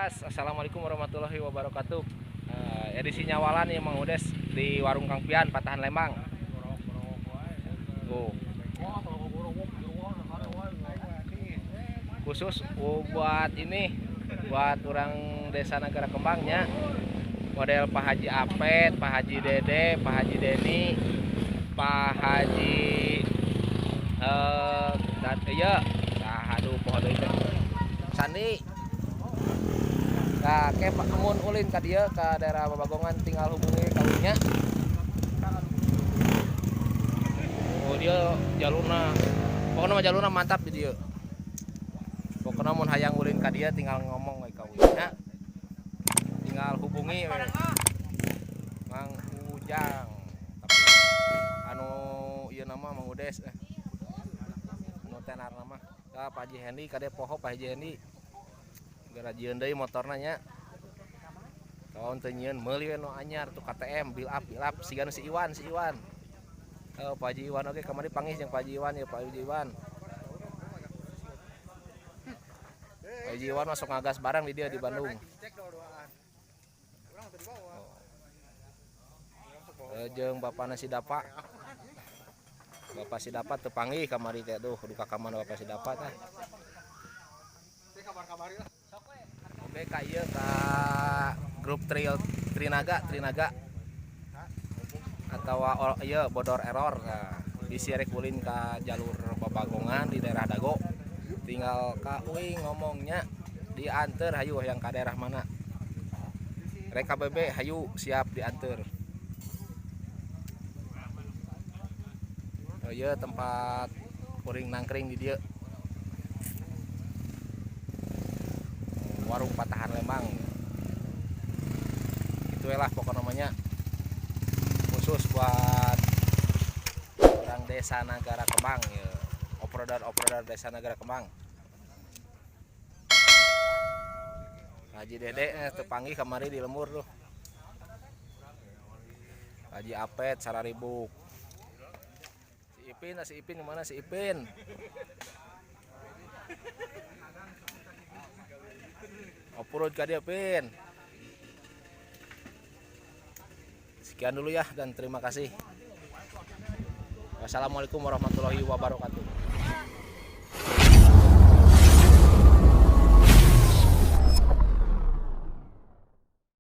Horas. Assalamualaikum warahmatullahi wabarakatuh. Edisi nyawalan nih Mang Udes di warung Kang Pian Patahan Lembang. Tuh. Khusus buat ini, buat orang desa Nagara Kembangnya. Model Pak Haji Apet, Pak Haji Dede, Pak Haji Deni, Pak Haji dan iya, nah, aduh poho deui teh. Sandi. Nah, ke Pak mun ulin ka dieu ka daerah Babagongan tinggal hubungi kaunya. Oh, dia jalurna. Pokoknya mah jalurna mantap di dieu. Pokoknya mun hayang ulin ka dieu tinggal ngomong we ka unya. Tinggal hubungi we. Mang Ujang. Tapi anu ieu nama Mang Udes Anu tenar nama. Ka Pak Haji Hendi kade poho Pak Haji Hendi. Gara jieun deui motorna nya. Kawan teu nyieun meuli we nu anyar tuh KTM build up siga nu si Iwan, si Iwan. Oh, Pak Haji Iwan oke kamari panggih jeung Pak Haji Iwan ya Pak Haji Iwan. Pak Haji Iwan masuk ngagas barang di dia di Bandung. Oh. Jeung bapana si Dapa. Bapak si Dapa teu panggih kamari teh duh duka ka mana Bapak si Dapa teh. Oke ka ieu ka grup Trail Trinaga atau ieu Bodor Error. Nah, bisi rek ulin ka jalur Babagongan di daerah Dago. Tinggal ka uing ngomongnya diantar hayu yang ka daerah mana. Rek KBB hayu siap diantar. Oh iya tempat kuring nangkring di dieu. Warung Patahan Lembang. Itu lah pokok namanya. Khusus buat orang desa Nagara Kembang ya. Oproder-oproder desa Nagara Kembang. Haji Dede tepanggih kamari di lembur tuh. Haji Apet sararibuk. Si Ipin, si Ipin mana si Ipin? Oprod ka dia Pin. Sekian dulu ya dan terima kasih. Wassalamualaikum warahmatullahi wabarakatuh.